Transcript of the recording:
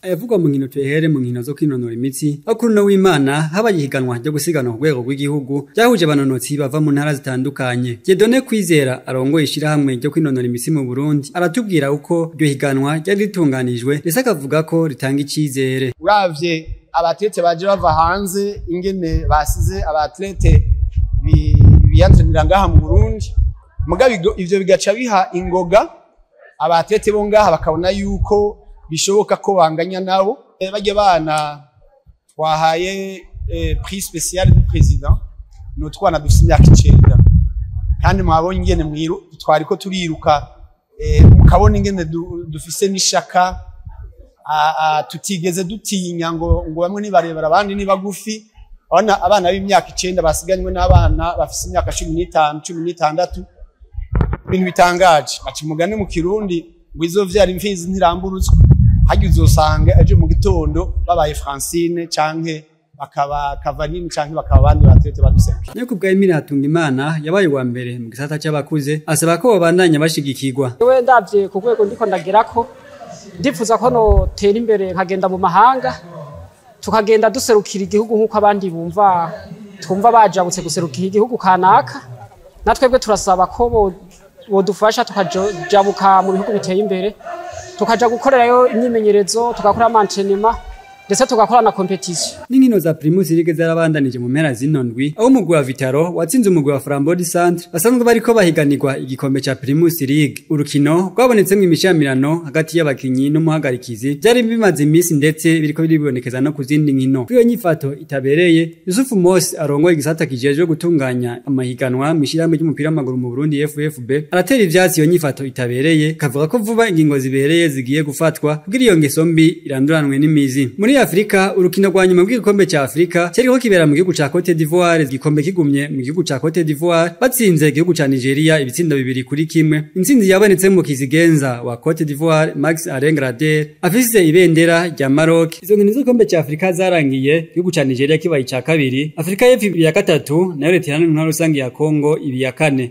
Ayavugwa mu nkino tuhere mu nkino zo kwinonora imitsi, aho kuri uno w'Imana habaye ihiganwa ryo gusiganwa ku rwego rw'igihugu ryahuje abanonotsi bava mu ntara zitandukanye. Dieudonné Kwizera arongoye ishirahamwe ryo kwinonora imitsi mu Burundi aratubwira uko iryo higanwa ryari ritunganijwe, ndetse akavuga ko ritanga icizere. Uravye abathlète baje bava hanze, ingene basize abathlète biyanzanira ngaha mu Burundi, mugabo ivyo bigaca biha ingoga abathlète bo ngaha, bakabona yuko bishoboka ko banganya nabo. Barya bana twahaye prix spécial du président ni utwana dufise imyaka 9, kandi mwabonye ingene twariko turiruka, mukabona ingene dufise n'ishaka, tutigeze dutinya ngo bamwe ni barebare abandi ni bagufi. Abana b'imyaka 9 basiganywe n'abana bafise imyaka 15, 16, ibintu bitangaje. Baca umugani mu Kirundi ngo izovyara imfizi ntiramburutswe. Harya uzosanga ejo mu gitondo babaye Francine canke bakaba Kavanini canke bakaba abandi bathlète baduserukiye. Nayo kubwa Emile Hatungimana yabaye uwa mbere mu gisata c'abakuze, asaba ko babandanya bashigikirwa. Wewe ndavye ku rwego ndiko ndagerako, ndifuza ko notera imbere nkagenda mu mahanga, tukagenda duserukira igihugu nk'uko abandi bumva twumva bajabutse guserukira igihugu kanaka. Natwebwe turasaba ko bodufasha tukajabuka mu bihugu biteye imbere, tukaja gukorerayo imyimenyerezo, tugakora entraînement, ndetse tugakora na compétition. N'inkino za Primus League zarabandanije mu mpera zino ndwi, aho umugwi wa Vital'O watsinze umugwi wa Flambeau du Centre basanzwe bariko bahiganirwa igikombe ca Primus League. Urukino rwabonetsemwo imishamirano hagati y'abakinyi n'umuhagarikizi byari bimaze iminsi, ndetse biriko biribonekeza no ku zindi nkino. Kuri iyo nyifato itabereye, Yusufu Mose arongoye igisata kijejwe gutunganya amahiganwa mw'ishirahamwe ry'umupira w'amaguru mu Burundi FFB aratera ivyatsi iyo nyifato itabereye, kavuga ko vuba ingingo zibereye zigiye gufatwa kugira iyo ngeso mbi iranduranwe n'imizi. Muri Afrika, urukino rwa nyuma rw'igikombe ca Afrika cyariko kibera mu gihugu ca Cote d'Ivoire, igikombe kigumye mu gihugu ca Cote d'Ivoire, batsinze igihugu ca Nigeria ibitsindo 2-1. Intsinzi yabonetse mu kizigenza wa Cote d'Ivoire Max Alain Gradel afise ibendera rya Maroc. Izo nkino z'igikombe ca Afrika zarangiye igihugu ca Nigeria kibaye ica kabiri, Afrika y'Epfo ibi ya gatatu, nayo Leta Iharanira Intwaro Rusangi ya Congo ibi ya kane.